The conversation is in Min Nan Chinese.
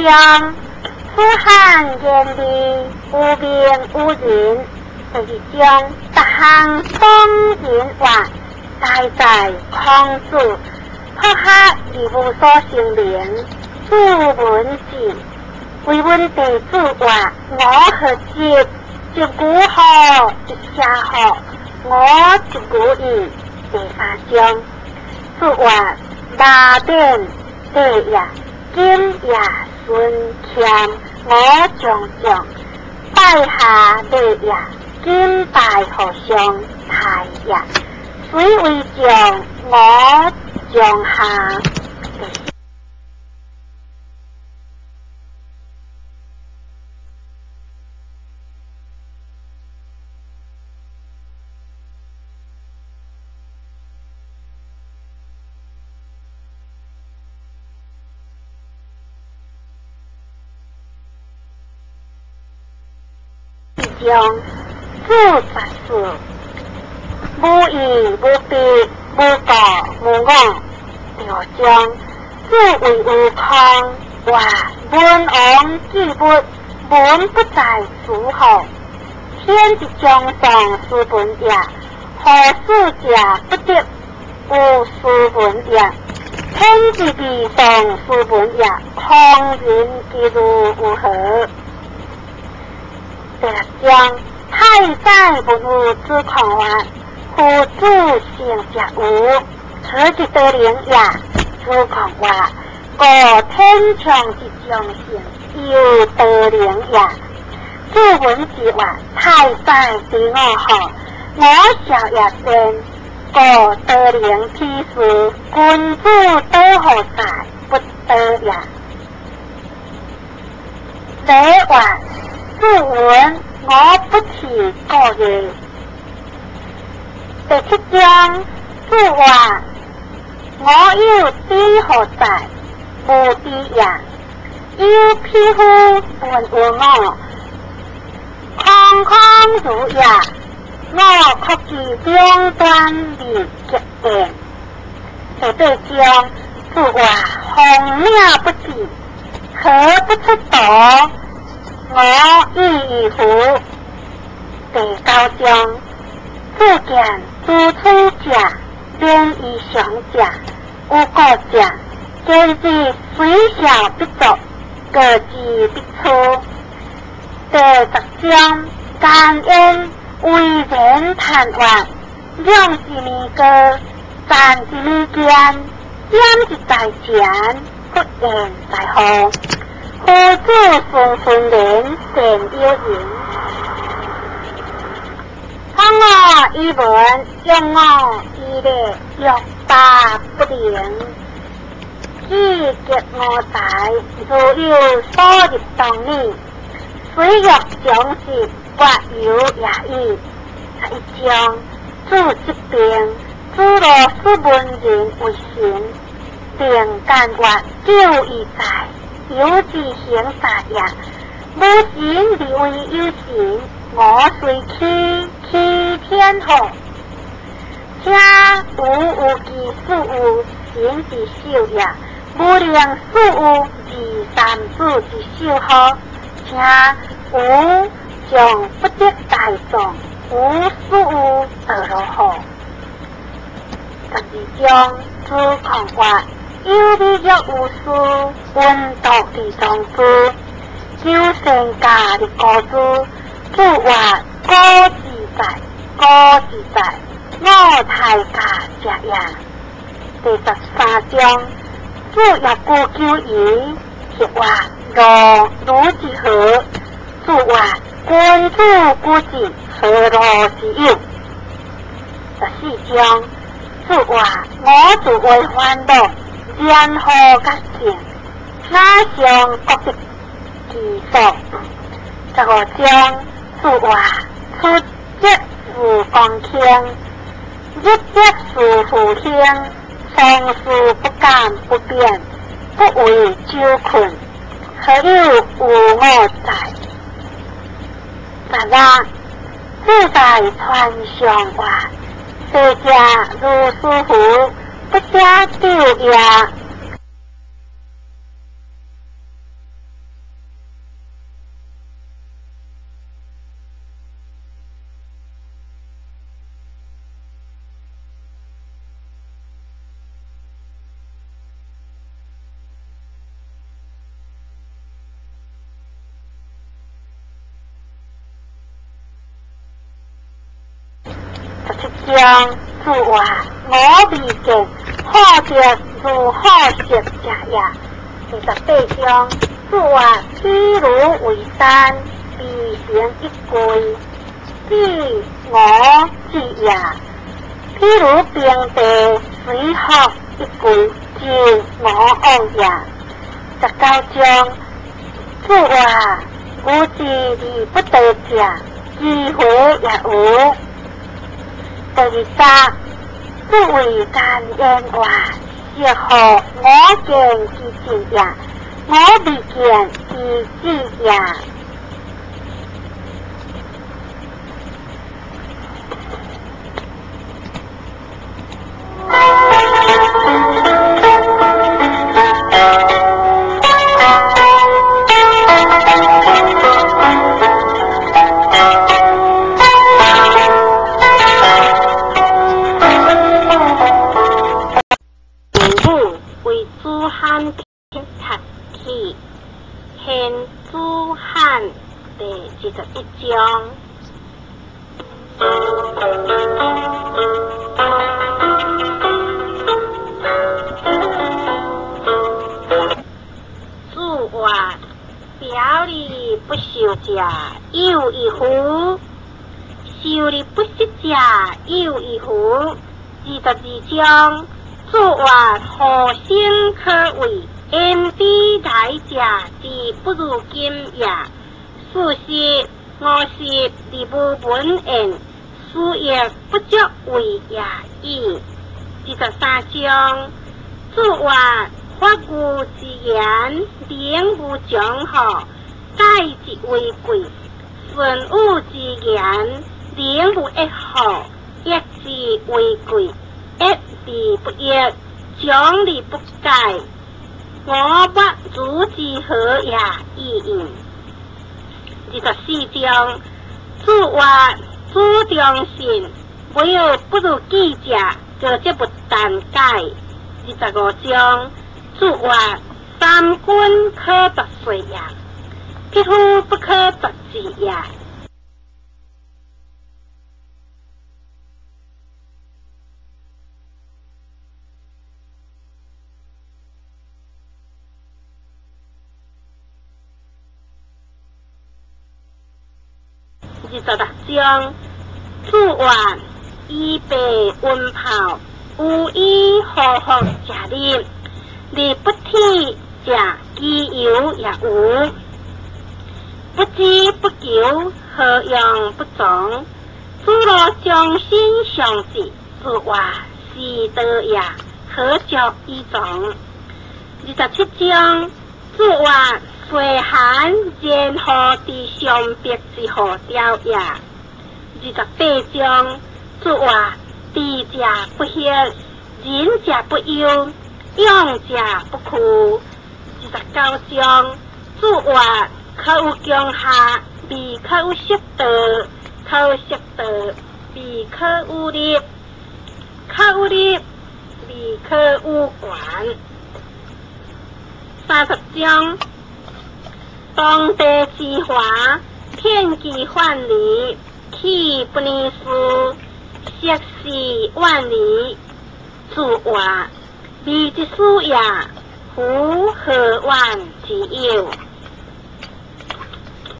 章，此漢言利有名有仁。第二章，逐項當人話，大在孔子，朴學而無所成名。子文字，為阮弟子話：我何接？一句好，一下好，我一句意。第三章，子话马典地也，今也孙谦，我将将拜下礼也，今拜和尚太也，虽为将，我将下。将主十四，无依无别，无故无我。第五章，主为有空，话文王记物，文不在诸侯。天之将上斯文也，何事者不得无斯文也？天之地上斯文也，空人之如有何？第六章，太宰文武之狂话，夫子性者无，何之得灵也？子狂话，故天长之将性，犹得灵也。子文之话，太宰对我好，我小也真，故得灵之时，君子得何在？不得也。礼话。子文，我不辞过也。第七章，子话，我有知何在？无知也。有匹夫问有我，空空如也。我可其两端而极变。第八章，子话，风鸟不至，何不出图？我意欲乎？第九章，子见诸吹者，免于上者，有过者，坚持虽小必作，过之必出。第十章，甘愿为人贪玩，两一暝高，站一暝坚，点一在前，不言在后。夫子孙孙连，善有人。通我以文，用我以礼，欲罢不能。志极我才，如有所入当理，虽欲将之，不由也已。十一章，主疾病，主罗斯文人为神，定间月久已在。有之行杀也，无神而为有神，我虽欺欺天何？且无有其事有神之手也，无能事有二三子之手何？且无将不得大众，无事有得如何？十二章，子狂话。有理若有事，温道地中之，求善家的高子，主话高自在，高自在，我太家者也。第十三章，主若古求言，是话若如之何？主话君子古之何乐之有？十四章，主话我自为烦恼。然后觉醒，哪上各得其所。十五章，主话出则是公卿，入则是父兄，常事不敢不变，不为酒困，何有无我在？十六，自在传上话，世者如师傅。不加就也。七章，子曰：我未见，好德如好色者也。28章，子曰：譬如为山，未成一归，彼我智也；譬如平地，随福一归，知我往也。19章，子曰：吾知而不得者，其回也无。第二十，子谓甘言曰：是何我见之智也，我未见之智也。起，现子罕第21章。子曰：表而不受者，有矣乎？受而不识者，有矣乎？22章，子曰：何生可畏？焉知来者之不如今也？四十、50而无闻焉，斯亦不足畏也已。23章，子曰：发吾之言，能无穷乎？盖之为贵。顺吾之言，能无益乎？益之为贵。益而不益，穷而不改。我不如之何也已矣。24章，子曰：子中信，无有不如己者，过则不但改。25章，子曰：三军可夺势也，匹夫不可夺志也。26章，子曰：以白温炮，无以何福者立，立不体者，其由也无。不知不求，何用不从？子若将心相志，子曰：是道也，何足以从？27章，子曰：岁寒，然何之相别之何调也？28章，子曰：智者不惑，仁者不忧，勇者不屈。29章，子曰：可有强下，未可有失道；可有失道，未可有立；可有立，未可有权。30章，当地之华，遍其范蠡，岂不能思？涉世万里。子曰：未之思也，夫何怨之有？